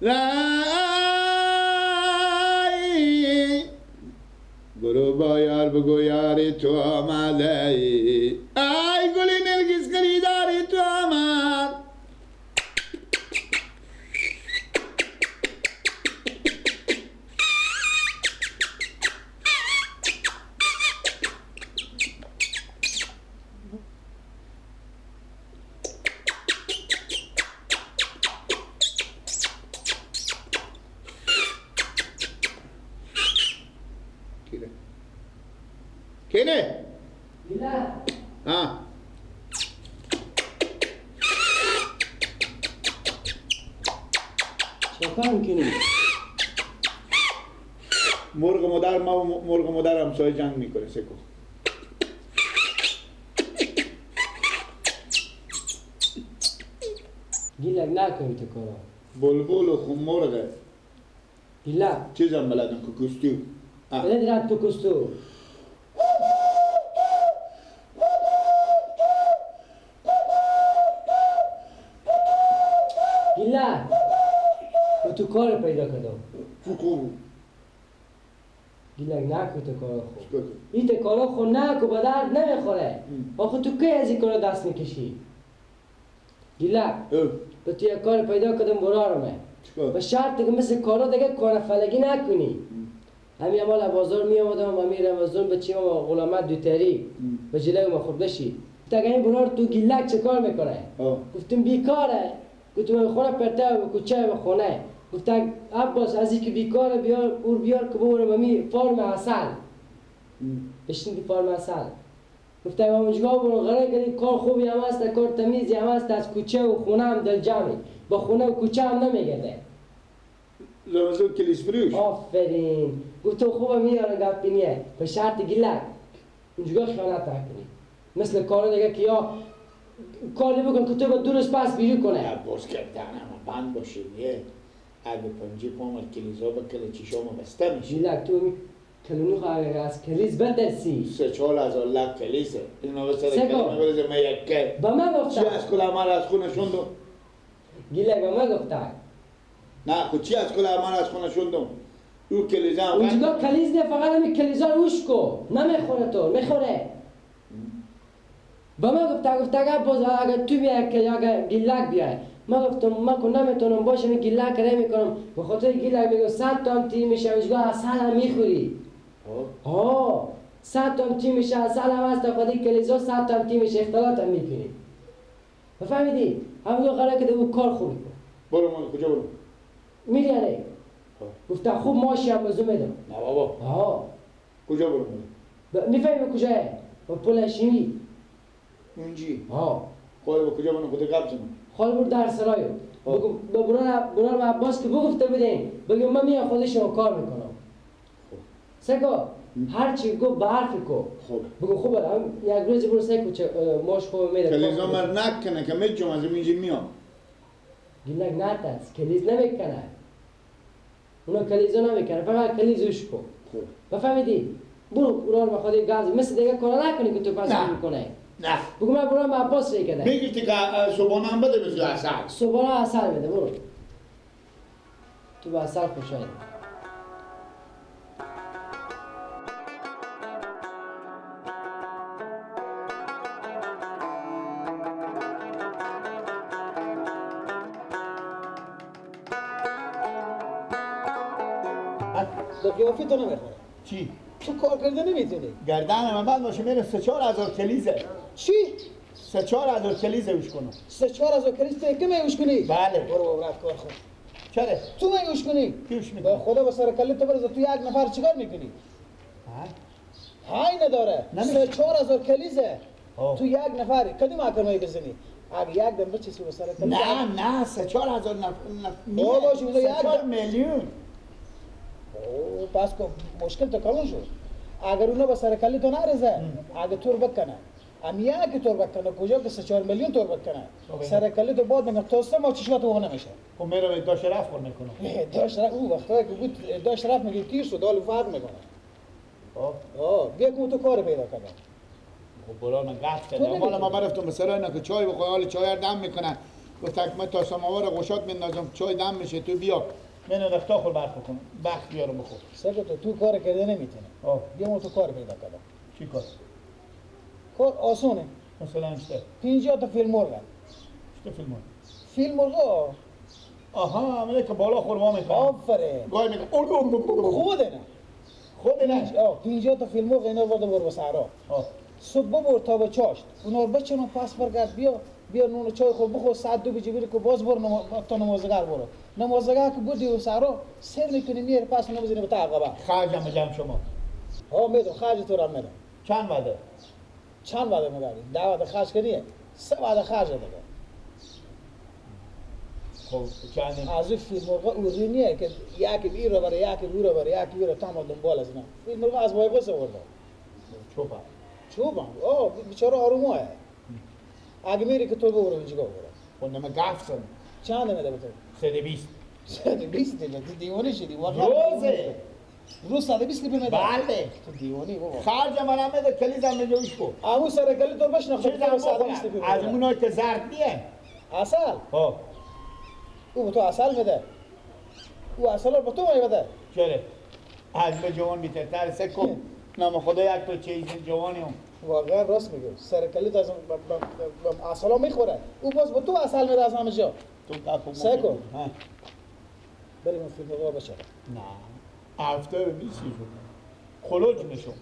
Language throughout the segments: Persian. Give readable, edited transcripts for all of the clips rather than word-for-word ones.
ای برو با یار بگو یاری تو آمده ای گلی نرگس خریداری تو آمد. کینه؟ ها چه کار میکنی؟ مرغ مادر ما مرغ مادر همسایه جنگ میکنه. سکو گیلک نکنی تو کارا. بلبل و خون مرغه. گیلک چیزم بلدم کوکوستو. بلد رد کوکوستو. گیلک و تو کار پیدا کردم. تو کار؟ گیلک نکن تو کارا خو. این تو کارا خو نکن به درد نمیخوره. آخه تو کی از این کارا دست میکشی؟ گیلک به تو یک کار پیدا کردم برارمه. به شرط که مثل کارا دیگه کار فلگی نکنی. همین مال بازار می آمدم و می رمضان به چی ما غلامت دوتری به جلوی ما خورده شی. تا این برار تو گیلک چه کار میکنه؟ گفتم بیکاره. گفتم خونه پرته و کوچه و خونه. گفتم عباس از اینکه بیکاره بیار اور بیار که ببرم می فارم عسل. بشین که فارم عسل. گفتم اونجا برو قرار کردی کار خوبی هم هست، کار تمیزی هم هست، از کوچه و خونه هم دل جمعی. با خونه و کوچه هم نمیگرده. رمضان کلیس فروش. آفرین. گفتم خوبه میارم گپی نیه. به شرط گیلک اونجا خیانت نکنی. مثل کار دیگه که یا کاری بکن که تو با دو روز پس بیرون کنه. عباس کردنم بند باشه نیه. اگه پنجه پامد کلیزا با کل چشامو بسته میشه. گیلک تو می کلونو از کلیز بترسی. 3-4 هزار لک کلیسه. اینا به سر کلمه برزه من یکه. با من گفتن. چی از کل من از خونه شوندم؟ گیلک با من گفتن. نه خود چی از کل من از خونه شوندم؟ او کلیزا هم اونجا کلیز نه، فقط همین کلیزا رو اوش کو. نمیخوره تو، میخوره. با من گفت گفت اگر باز اگر تو بیای که اگر گیلک بیای. من گفتم من که نمیتونم باشم گیلک رو میکنم. به خاطر گیلک میگم 100 تا هم تیر میشه اونجا عسل هم میخوری. ها 100 تا هم تیر میشه عسل هم هست، خود کلیزا 100 تا هم تیر میشه، اختلاط هم میکنی. بفهمیدی؟ همون قراره که او کار خوبی کن. برو مال کجا برو؟ میری علی. گفتم خوب ماشی هم بزو میدم. نه بابا. ها کجا برو؟ میفهمی کجاه؟ با پول شیمی. اونجی؟ ها. خواهی با کجا برو؟ خود قبض من. خواهی برو در سرایو. بگو برو عباس که بگفته بودین. بگو من میام خودش شما کار میکنم. سکو هر چی گفت به حرف کو. خوب. بگو خوب هم یک روز برو سکو چه ماش خوب میده. کلیزا مر نکنه که میجم از اینجا میام. گیلک نترس، کلیز نمیکنه. اونا کلیزا نمیکنه، فقط کلیزوش کو. خوب. بفهمیدی؟ برو اونا رو خود گاز مثل دیگه کار نکنی که تو پس میکنه. نه. بگو من برو عباس ری کده. بگی که صبحانه هم بده مثل عسل. صبحانه عسل بده برو. تو با عسل خوشحالی. به قیافه تو نمیخوره. چی؟ تو کار کرده نمیتونی. گردن من بند باشه میره 3-4 هزار کلیزه. چی؟ 3-4 هزار کلیزه اوش کنم. 3-4 هزار کلیز تو یکی میوش کنی؟ بله. برو بابا رفت کار خود. چرا؟ تو میوش کنی؟ کیوش میکنی؟ با خدا با سر کله تو برزه تو یک نفر چیکار میکنی؟ ها؟ های نداره. 3-4 هزار کلیزه. تو یک نفر کدوم اکرمای بزنی؟ اگه یک دم بچسی با سر کله. نه نه 3-4 هزار نفر. بابا 3-4 میلیون. او پس کو مشکل تو کلون شد. اگر اونا با سر کله تو نرزه، اگه تور بکنه، امیا که تور بکنه، کجا که 3-4 میلیون تور بکنه، سر کله تو باد میگم تو ما چشمات او نمیشه. خب میرم داشت رفت خور میکنم. داشت رفت او وقتا که بود داشت رفت میگه تیر شد، حال فرق میکنه. آه بیا که تو کار پیدا کردم. خب برا من قطع کردم. مال ما برفتم به سرای که چای بخوای، حال چای دم میکنن. گفت من تا سماوار قشات میندازم چای دم میشه تو بیا. من رفتا خور برف بکنم. بخت بیارم بخور. سر تو کار کرده نمیتونه. بیا ما تو کار پیدا کردم. چی کار؟ کار آسونه. مثلا چه؟ 50 تا فیلم مرغ. چه فیلم مرغ؟ فیلم مرغ. آها، من که بالا خورما میکنم. آفرین. گاهی میگه خود نه. خود نه. 50 تا فیلم مرغ اینا برده بر به صحرا. صبح ببر تا به چاشت. اونا رو بچنو پس برگرد بیا نون و چای خور بخور ساعت 2 بجی بری که باز بر تا نمازگار برو. نمازگار که بودی و صحرا سر میکنی میاری پس نمیزنی به تا عقبه. خرجم جمع شما. ها میدم خرج تو رو میدم. چند وعده؟ چند وعده میداری؟ 10 وعده خرج کنیه. 3 وعده خرج دیگه. خب چند از این فیلم مرغ اوری نیه که یکی بی رو بره یکی بی رو بره یکی بی رو تمام دنبال از اینا. فیلم مرغ از وایبس آورده. چوبا. چوبا. آه بیچاره آرومه. اگه میری که تو ببرو اینجا برو. خب نم گفت چند میده به تو؟ 120. 120 دیگه تو دیوانه شدی واقعا. روزه. روز 120 لیپ میده. بله. تو دیوانی بابا. خرج منم میده کلیزم میده کو. امو سر کلی تو بشنه خب 120 لیپ. از اونایی که زرد نیه. عسل. ها. او به تو عسل میده. او عسل رو به تو میده. چرا؟ از به جوان بیتر سکو. نام خدا یک تو چیز جوانیم. واقعا راست میگه. سر کلی از عسل میخوره. او باز به تو عسل میده از همه جا. تو کافو. سکو. بریم فیلم رو بچه. نه. هفته میشی خلوج میشم.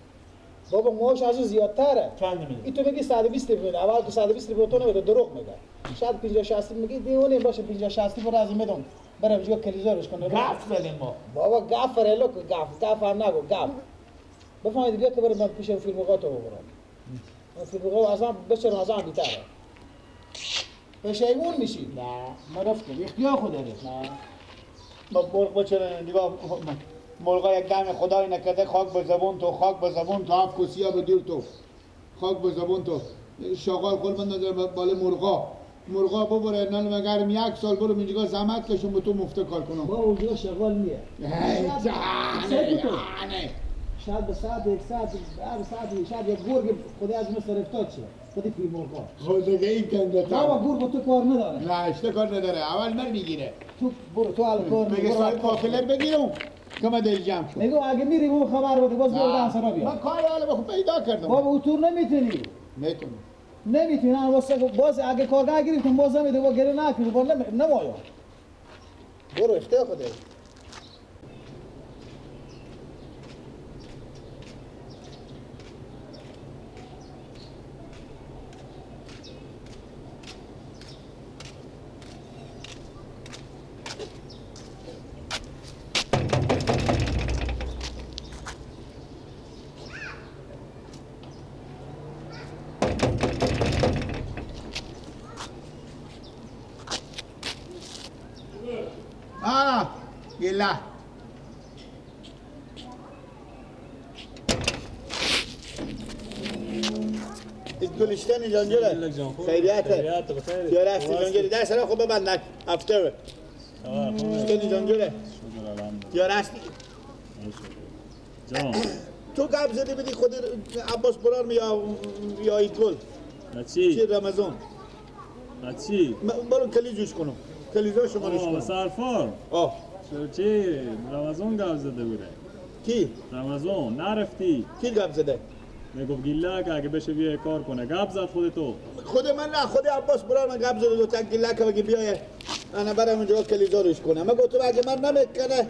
بابا موش از زیادتره. چند میده؟ این تو میگی 120 میده. اول تو 120 به تو نمیده دروغ میگه. شاید 50 60 میگی دیوونه باشه 50 60 برو از میدم. برم جو کلیزارش کنه. گاف زدیم ما. بابا گاف رلو گاف گاف هم نگو گاف. بفهمید بیا که برم من پیش فیلم قاتو ببرم. فیلم قاتو اصلا بچرم از هم بیتره. پشیمون میشی؟ نه. ما رفتم اختیار خود داره. نه. با مرغ بچرن نگاه مرغا یک دم خدای نکرده خاک به زبون تو خاک به زبون تو هفت کسیا به دور تو خاک به زبون تو شغال خود من نظر بالا مرغا مرغا ببره نه مگرم یک سال برو اینجا زحمت کشم به تو مفت کار کنم. با اونجا شغال نیه. شاید به ساعت یک ساعت هر ساعت شاید یک گرگ خدای از مصر افتاد شه خودی فی مرغا خود دیگه این کنده تا بابا گرگ تو کار نداره. نه اشته کار نداره اول من میگیره تو برو تو الان کار میگه سال قافله بگیرم که من دل جمع شد. میگم اگه میری اون خبر بده باز برو دانسرا بیا. من کار حالا بخو پیدا کردم. بابا اون نمیتونی. نمیتونی. واسه باز اگه کارگاه گرفتم باز نمیده با گره نکنی با نمایا. برو اختیار خودت. گله گلشتن جانجره خیریته یارستی جانجره در سرا خوب ببند هفته گلشتن جانجره یارستی تو گپ زدی بدی خود عباس برار یا ایتگل چی رمضان چی؟ برو کلی جوش کنم کلیزا شما روش کنم سرفار آه چی؟ رمضان گپ زده بوده کی؟ رمضان نرفتی کی گپ زده؟ میگفت گیلک اگه بشه بیای کار کنه گپ زد خودتو خود من نه خود عباس برار من گپ زده دو تا گیلک بگی بیای انا برم اونجا کلیزا روش کنم من گفتم اگه من نمیکنه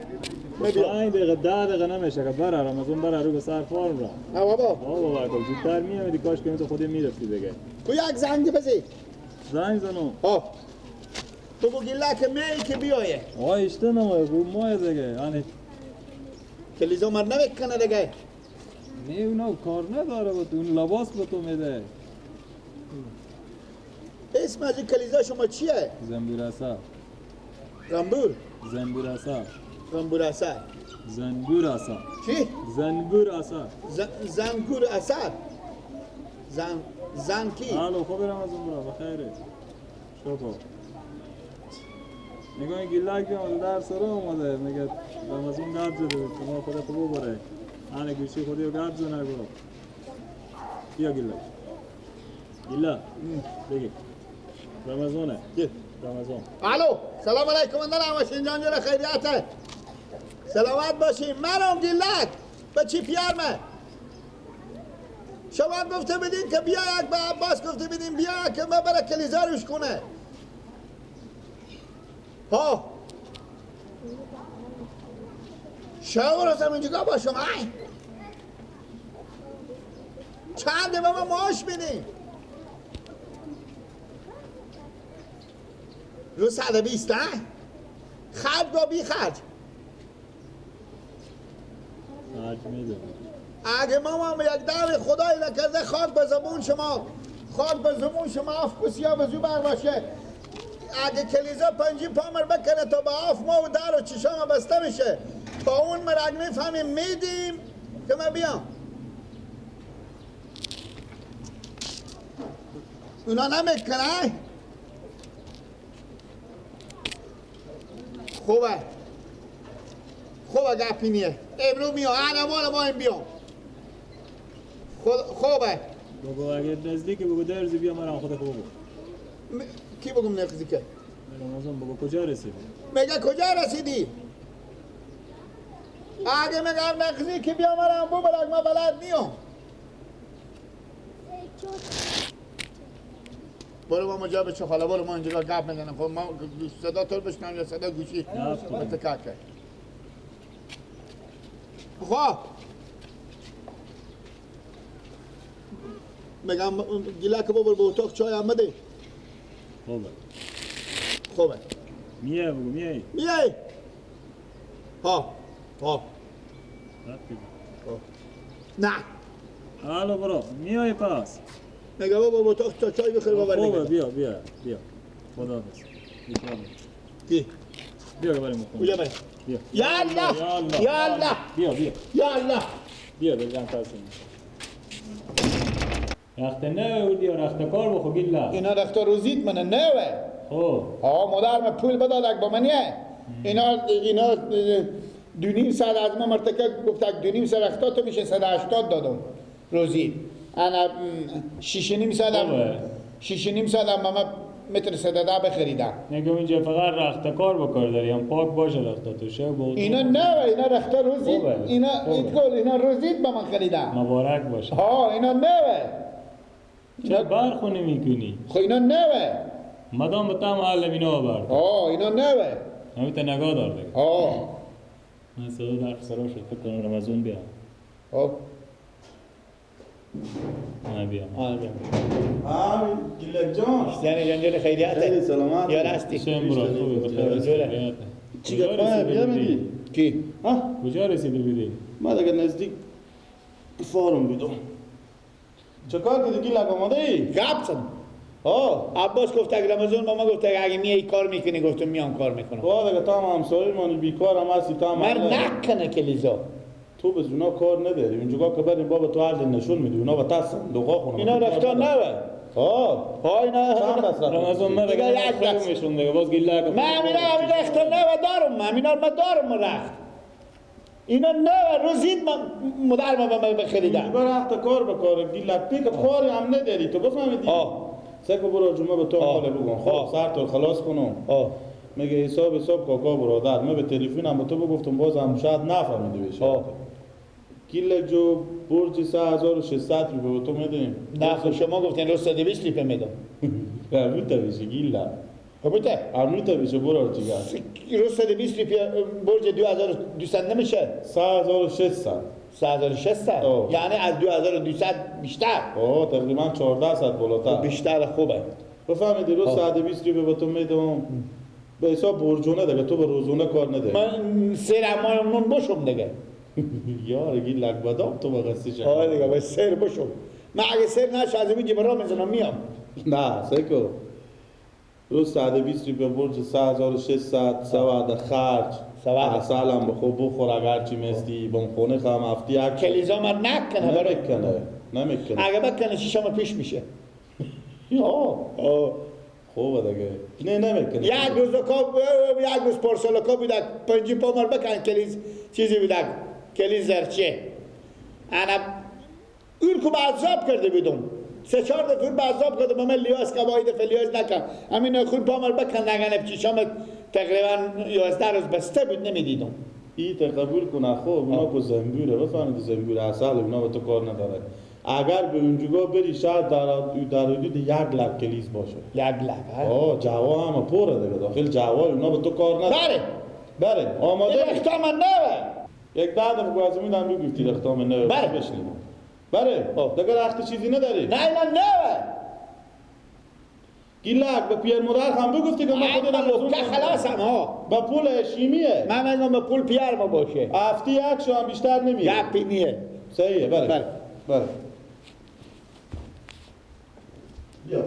5 دقیقه 10 دقیقه نمیشه که بره رمضان بره رو به سر فارم را نه بابا بابا زودتر میامدی کاش که تو خودت میرفتی دیگه کو یک زنگ بزنی زنگ زنم آه بگو گیلک می که بیایه آه اشته نمایه بگو مایه دیگه یعنی کلیزا من نمیکنه دیگه نه اونا کار نداره با تو اون لباس به تو میده اسم از این کلیزا شما چیه؟ زنبور عسل زنبور؟ زنبور عسل زنبور عسل زنبور عسل چی؟ زنبور عسل زنگور عسل زن کی؟ الو خب رمضان برا بخیره شکر نگاه گیلک بیامده در سرا اومده میگه رمضان گپ زده بود شما خودتو ببره آنه گوشی خودی رو گپ زنه گو بیا گیلک گیلک بگی رمضانه رمضان. الو سلام علیکم اندر هماشین جان جان خیریته. سلامت باشیم. منم گیلک به چی پیارمه. شما گفته بدین که بیا یک به عباس گفته بدین بیا که من برای کلیزا روش کنه. ها شو روزم اینجا باشم. ای چند به ما معاش میدین؟ رو 120 نه؟ خرج با بی خرج؟ خرج میده. اگه ما هم یک دعوی خدایی نکرده خاک به زبون شما، خاک به زبون شما اف کسیا به زو بر باشه. اگه کلیزا پنجی پامر بکنه تا به آف ما و در و چشام بسته میشه. تا اون مرگ میفهمیم میدیم که من بیام. اونا نمیکنه؟ خوبه خوبه گپی نیه. امرو میام انا ما این بیام. خوبه بابا اگه نزدیک بگو درزی بیا مرا خود خوب. کی بگم نزدیکه؟ رمضان بابا کجا رسیدی؟ میگه کجا رسیدی؟ اگه میگم نزدیک بیا مرا بو بلد ما بلد نیام. برو با مجاب چه خاله برو ما اینجا گپ میزنم. خب ما صدا تو بشنم یا صدا گوشی متکاکه. خب میگم گیلک بابا به اتاق چای هم بده. خوبه خوبه. میای بگو میای میای. ها ها نه الو برو میای پس. میگه بابا با اتاق چای بخیر بابا. خوبه بیا بیا بیا خداحافظ. کی بیا بریم خونه. کجا بریم؟ بیا یا الله یا الله بیا بیا یا الله بیا بزن تاسو. رخت نه بودی یا رخت کار بخو گیلا. اینا رخت روزیت منه نه. خب ها مادر من پول بداد با منیه. اینا 2.5 ساعت از ما مرتکه گفت 2.5 ساعت رختا تو میشه 180 دادم روزی. انا 6.5 ساعتم 6.5 ساعتم ما متر 110 بخریدم. نگم اینجا فقط رخت کار بکار داری هم پاک باشه رخت تو شه بود. اینا نه اینا رخت روزید اینا ایتگل اینا روزید با من خریدم. مبارک باشه. ها اینا نه. چرا برخونی میکنی؟ خب اینا نه. مدام به تام عالم اینا بر. ها اینا نه. همین تا نگاه دار دیگه. ها من صدا در سرا شد فکر کنم رمضان بیا. ها من بیام. آه گیلک جان. یعنی جان خیریت. خیلی سلامت. یار هستی. چی گپ بیا میگی؟ کی؟ ها؟ کجا رسیدی بودی؟ ما دیگه نزدیک فارم بودم. چه کار کردی گیلک آماده ای؟ گپ زدم. آه عباس گفت اگه رمضان با ما گفت اگه میای کار میکنی گفتم میام کار میکنم. وا دیگه تا همسایه مانی بیکار هم هستی تا من نکنه کلیزا. تو به اونا کار نداری اونجا که بریم بابا تو عرض نشون میدی اونا با تا صندوقا خونه اینا رفتا نه. ها ها اینا رمضان من دیگه یک میشون دیگه باز گیلک. من اینا رفتا نه دارم من اینا ما دارم رفت اینا نه روزید مادر ما به من خریدم. برای رفت کار بکار گیلک پیک کاری هم نداری تو باز من سکو برو جمعه به تو حالا بگم. خب سر تو خلاص کنم. میگه حساب کاکا برادر من به تلفن هم به تو بگفتم باز هم شاید نفهمیده بشه. کیلو جو برج 3600 روپیه به تو میدیم. نه خب شما گفتین روز 120 روپیه میدم. قبول میشه گیلا. قبول؟ قبول میشه برو دیگه. روز 120 روپیه برج 2200 نمیشه. 3600. 3600 یعنی از 2200 بیشتر. آه تقریبا 1400 بالاتر. بیشتر خوبه. بفهمیدی روز 120 روپیه به تو میدم. به حساب برجونه دیگه تو به روزونه کار نداری. من سر امایم نون باشم دیگه. یار گیلک بدام تو بغسی چه. آره دیگه باید سر باشم. من اگه سر نشه از اینجا برام میزنم میام. نه سکو. روز 120 روپیه برج 3600 سواد خرج. عسل هم بخور بخور اگر چی مستی بم خونه خواهم هفتی یک کلیزا من نکنه برای نمیکنه نمیکنه. اگه بکنه شیشم پیش میشه. آه خوبه دیگه. نه نمیکنه. یک روز یک روز پارسالکا بودک پنجی پامر بکن کلیز چیزی بودک کلیز زرچه. انا اون که عذاب کرده بودم سه چهار دفعه به عذاب کردم من لیاس که باید فلیاس نکن. همین خون پامر بکن نگن چشام تقریبا 11 روز بسته بود نمیدیدم. ای قبول کنه خب اونا کو زنبوره بفهمید زنبور عسل اونا به تو کار نداره. اگر به اونجا بری شاید در حدود 1 لک کلیز باشه. 1 لک آه جوا هم پره دیگه داخل جوا اونا به تو کار نداره. بله بله آماده اختام نه یک ده دفعه از امید هم بگفتی اختام نه بله بشنیدم. بله دیگه رخت چیزی نداری. نه نه نه گیلک به پیر مادر هم بگفتی که من خود رمضان که خلاصم ها با پول شیمیه. من میگم با پول پیر ما باشه. هفته یک شو هم بیشتر نمیره. گپی نیه. صحیحه بله بله بله بیا.